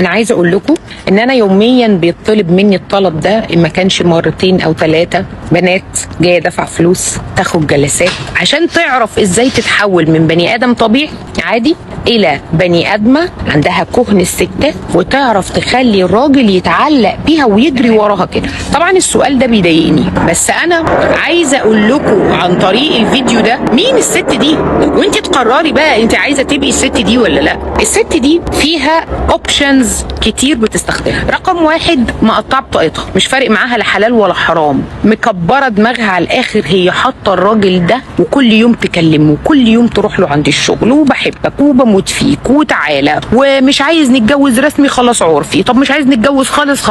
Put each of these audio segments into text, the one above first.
انا عايزه اقول لكم ان انا يوميا بيطلب مني الطلب ده، ان ما كانش مرتين او ثلاثة. بنات جاية دفع فلوس تاخد جلسات عشان تعرف ازاي تتحول من بني ادم طبيعي عادي الى بني ادمه عندها كهن الستات، وتعرف تخلي الراجل يتعلق بيها ويجري وراها كده. طبعا السؤال ده بيضايقني، بس انا عايزه اقول لكم عن طريق الفيديو ده مين الست دي، وانت تقرري بقى انت عايزه تبقي الست دي ولا لا. الست دي فيها options كتير بتستخدمها. رقم واحد، مقطعه بطاقتها، مش فارق معاها لا حلال ولا حرام، مكبره دماغها على الاخر، هي حاطه الراجل ده وكل يوم تكلمه وكل يوم تروح له عند الشغل، وبحبك وبموت فيك وتعالى، ومش عايز نتجوز رسمي خلاص عرفي، طب مش عايز نتجوز خالص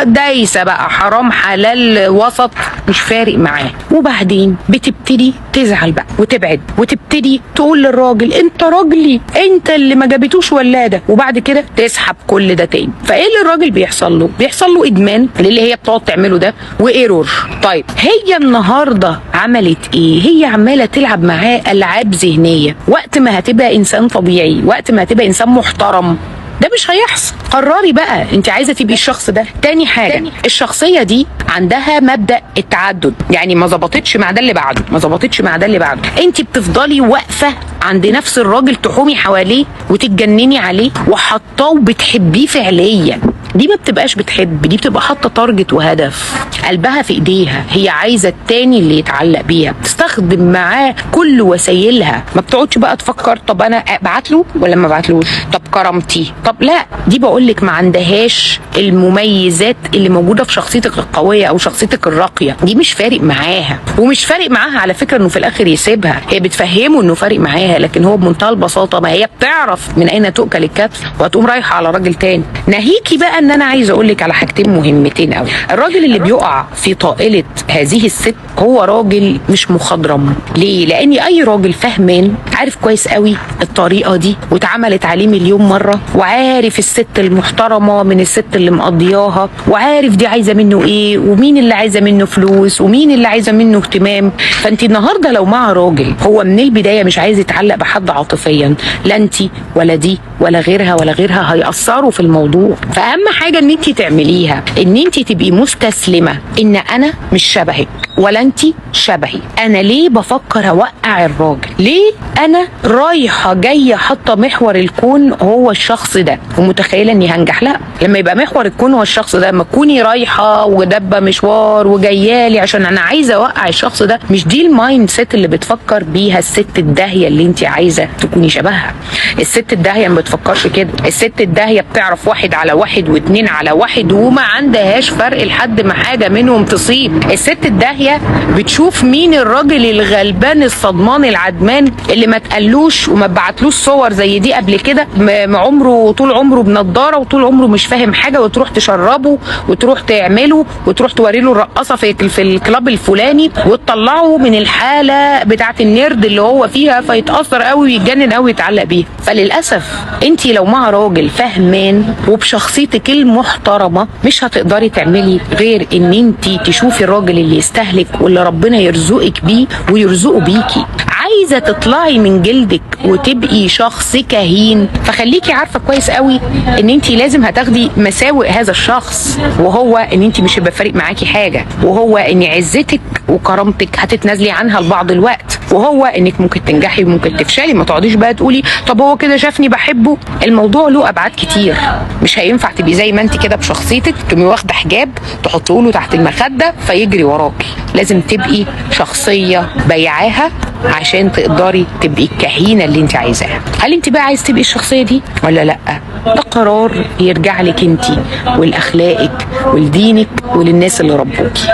دايسه بقى حرام حلال وسط، مش فارق معاه. وبعدين بتبتدي تزعل بقى وتبعد، وتبتدي تقول للراجل انت راجلي، انت اللي ما جابتوش ولاده، وبعد كده تسحب كل ده تاني. فايه اللي الراجل بيحصل له؟ بيحصل له ادمان للي هي بتقعد تعمله ده و error. طيب هي النهارده عملت ايه؟ هي عماله تلعب معاه العاب ذهنية. وقت ما هتبقى انسان طبيعي، وقت ما هتبقى انسان محترم، ده مش هيحصل. قرري بقى انت عايزه تبقي الشخص ده. تاني حاجة، الشخصية دي عندها مبدا التعدد، يعني ما ظبطتش مع ده اللي بعده، ما ظبطتش مع ده اللي بعده، انت بتفضلي واقفة عند نفس الراجل، تحومي حواليه وتتجنني عليه وحطاه وبتحبيه فعليا. دي ما بتبقاش بتحب، دي بتبقى حاطه target وهدف، قلبها في ايديها، هي عايزه التاني اللي يتعلق بيها، بتستخدم معاه كل وسائلها، ما بتقعدش بقى تفكر طب انا ابعت له ولا ما ابعتلوش، طب كرامتي، طب لا. دي بقول لك ما عندهاش المميزات اللي موجودة في شخصيتك القوية او شخصيتك الراقية، دي مش فارق معاها. ومش فارق معاها على فكرة انه في الاخر يسيبها، هي بتفهمه انه فارق معاها، لكن هو بمنتهى البساطة ما هي بتعرف من اين تؤكل الكتف، وهتقوم رايحة على راجل تاني. ناهيكي بقى ان انا عايزه اقول لك على حاجتين مهمتين قوي. الراجل اللي بيقع في طائلة هذه الست هو راجل مش مخضرم. ليه؟ لان اي راجل فهمان عارف كويس قوي الطريقة دي واتعملت عليه مليون مرة، وعارف الست المحترمة من الست اللي مقضياها، وعارف دي عايزه منه ايه، ومين اللي عايزه منه فلوس، ومين اللي عايزه منه اهتمام. فانت النهارده لو مع راجل هو من البداية مش عايز يتعلق بحد عاطفيا، لا انت ولا دي ولا غيرها ولا غيرها هيأثروا في الموضوع. فأهم حاجة ان انت تعمليها ان انت تبقي مستسلمه ان انا مش شبهك ولا انت شبهي. انا ليه بفكر اوقع الراجل؟ ليه انا رايحة جاية حاطه محور الكون هو الشخص ده ومتخيله اني هنجح؟ لا، لما يبقى محور الكون هو الشخص ده، ما تكوني رايحة ودبه مشوار وجايالي عشان انا عايزه اوقع الشخص ده، مش دي ال mindset اللي بتفكر بيها الست الداهيه اللي انت عايزه تكوني شبهها. الست الداهيه ما بتفكرش كده، الست الداهيه بتعرف 1 على 1 و2 على 1 وما عندهاش فرق لحد ما حاجة منهم تصيب. الست الداهيه بتشوف مين الراجل الغلبان الصدمان العدمان اللي ما تقلوش وما بعتلوش صور زي دي قبل كده، عمره طول عمره بنضاره وطول عمره مش فاهم حاجة، وتروح تشربه وتروح تعمله وتروح توري له الرقاصه في ال club الفلاني وتطلعه من الحالة بتاعه ال nerd اللي هو فيها، فيتاثر قوي ويتجنن قوي ويتعلق بيها. فللاسف انت لو مع راجل فهمان وبشخصيتك المحترمة مش هتقدري تعملي غير ان انت تشوفي الراجل اللي يستهلك واللي ربنا يرزقك بيه ويرزقه بيكي. عايزه تطلعي من جلدك وتبقي شخص كهين، فخليكي عارفه كويس قوي ان انت لازم هتاخدي مساوئ هذا الشخص، وهو ان انت مش هيبقى فارق معاكي حاجة، وهو ان عزتك وكرامتك هتتنازلي عنها لبعض الوقت، وهو انك ممكن تنجحي وممكن تفشلي. ما تقعديش بقى تقولي طب هو كده شافني بحبه. الموضوع له ابعاد كتير، مش هينفع تبقي زي ما انت كده بشخصيتك تقومي واخده حجاب تحطيه له تحت المخدة فيجري وراكي. لازم تبقي شخصية بيعاها عشان تقدري تبقي الكهينه اللي انت عايزاها. هل انت بقى عايز تبقي الشخصية دي ولا لا؟ ده قرار يرجع لك انت ولاخلاقك ولدينك وللناس اللي ربوكي.